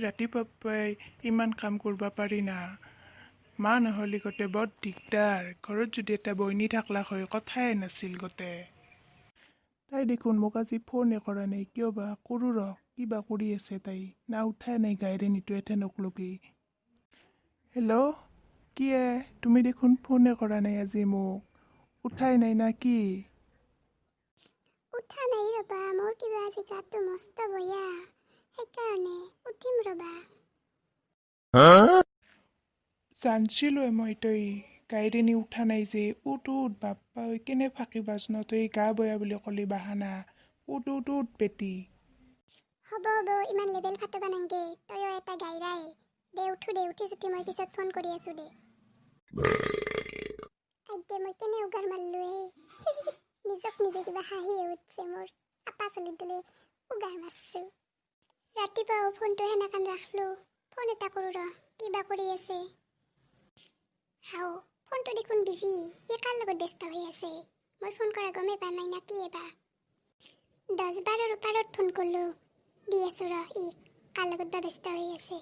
ৰাতিপুৱা পুৱাই ইমান কাম কৰিব পাৰি না। মা নহ'লে গোটে বৰ দিগদাৰ। ঘৰত যদি এটা বৈনী থাকলাক হয়, কথাই নাছিল গোটে। তাই দেখোন মোক আজি ফোনে কৰা নাই, কিয় বা? কৰোঁ ৰ, কিবা কৰি আছে তাই। না উঠাই নাই গাইৰেনীটো এথেনকলৈকে। হেল্ল', কি এ, তুমি দেখোন ফোনে কৰা নাই আজি মোক। উঠাই নাই না কি? উঠা নাই ৰ'বা, মোৰ কিবা আজি গাটো মস্ত বয়া, সেইকাৰণে। উঠিম ৰ'বা। জানছিলোৱে মই তই গাইৰেনী উঠা নাই যে। উঠ উঠ, বাপ্পা ঐ, কেনে ফাঁকি বাজ ন তই। গা বয়া বুলি ক'লি বাহানা। উঠ উঠ উঠ বেটি। হ'ব হ'ব, ইমান লেবেল ফাটবা নাংগে। তয়ো এটা গাইৰাই দে। উঠো দে, উঠি চুঠি মই পিছত ফোন কৰি আছো দে। আইদে, মই কেনে উগাৰ মাৰলো এ। নিজক নিজে কিবা হাঁহি উঠছে মোৰ। আপা চলিৰ দলে উগাৰ মাৰছো। ৰাতিপুৱাও ফোনটো সেনেকান ৰাখলো। ফোন এটা কৰোঁ ৰ, কিবা কৰি আছে। হাও, ফোনটো দেখোন বিজি। ই কাৰ লগত ব্যস্ত হৈ আছে? মই ফোন কৰা গমেই পোৱা নাই না কি এবা? 10 বাৰৰ ওপৰত ফোন কৰিলো। দি আছো ৰ, ই কাৰ লগত বা ব্যস্ত হৈ আছে।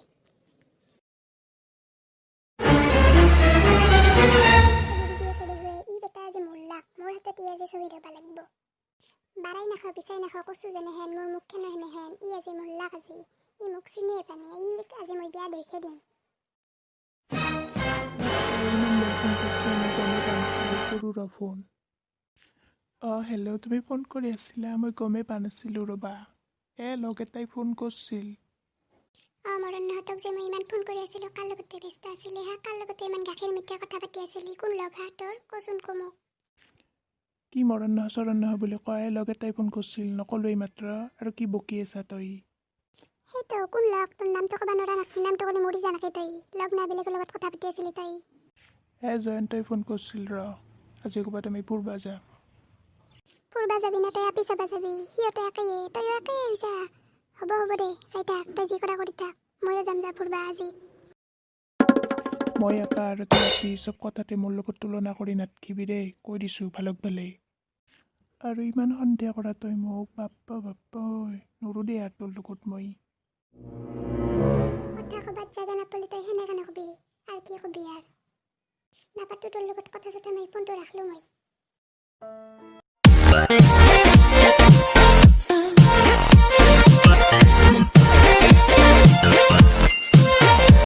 বিজি আছে দেখোন। ই বেটা আজি মৰলাক। মোৰ হাতত ই আজি শ্বহীদ হ'ব লাগিব। বাৰাই নাখাওঁ, পিছাই নাখাওঁ, কচু যেনেহেন মোৰ মুখখনো সেনেহেন। ই আজি মৰলাক আজি। ই মোক চিনিয়ে পোৱা নাই। ই আজি মই বিয়া দেখে দিম। ইমান বাৰ ফোন কৰিছে, মই গমেই পোৱা নাছিলোঁ। কৰোঁ ৰ ফোন। অঁ হেল্ল', তুমি ফোন কৰি আছিলা? মই গমেই পোৱা নাছিলোঁ ৰ'বা। এ লগ এটাই ফোন কৰিছিল। অঁ মৰণ, যে মই ইমান ফোন কৰি আছিলোঁ, কাৰ লগতে ব্যস্ত আছিলি হা? কাৰ লগতে ইমান গাখীৰ মিঠা কথা পাতি আছিলি? কোন লগ হা তোৰ? কচোন ক মোক। কি মৰণ নহয় চৰণ নহয় বুলি কয়? লগ এটাই ফোন কৰিছিল, নক'লো এইমাত্ৰ? আৰু কি বকি আছা তই? সেইটো কোন লগ? তোৰ নামটো ক'ব নোৱাৰা নাকি? নামটো ক'লে মৰি যা নাকি তই? লগ না বেলেগৰ লগত কথা পাতি আছিলি তই? এ জয়ন্তই ফোন কৰিছিল ৰ। আজি ক'ৰবাত আমি ফুৰবা যাম। ফুৰবা যাবি না তই আপি চাবা যাবি? সিহঁতে একেয়ে, তয়ো একেই হৈছা। হ'ব হ'ব দে, চাই থাক, তই যি কৰা কৰি থাক। ময়ো যাম যা ফুৰবা আজি। মই আপা আৰু তই আপি, চব কথাতে মোৰ লগত তুলনা কৰি নাথকিবি দেই, কৈ দিছোঁ ভালক ভালেই। আৰু ইমান সন্দেহ কৰা তই মোক? বাপ্পা বাপ্পা ঐ, নৰো দেই আৰু তোৰ লগত মই। কথা ক'বাত জাগা নাপালি তই সেনেকে নকবি, আৰু কি কবি? আৰু নাপাতো তোৰ লগত কথা চথা। মই ফোনটো ৰাখলো মই।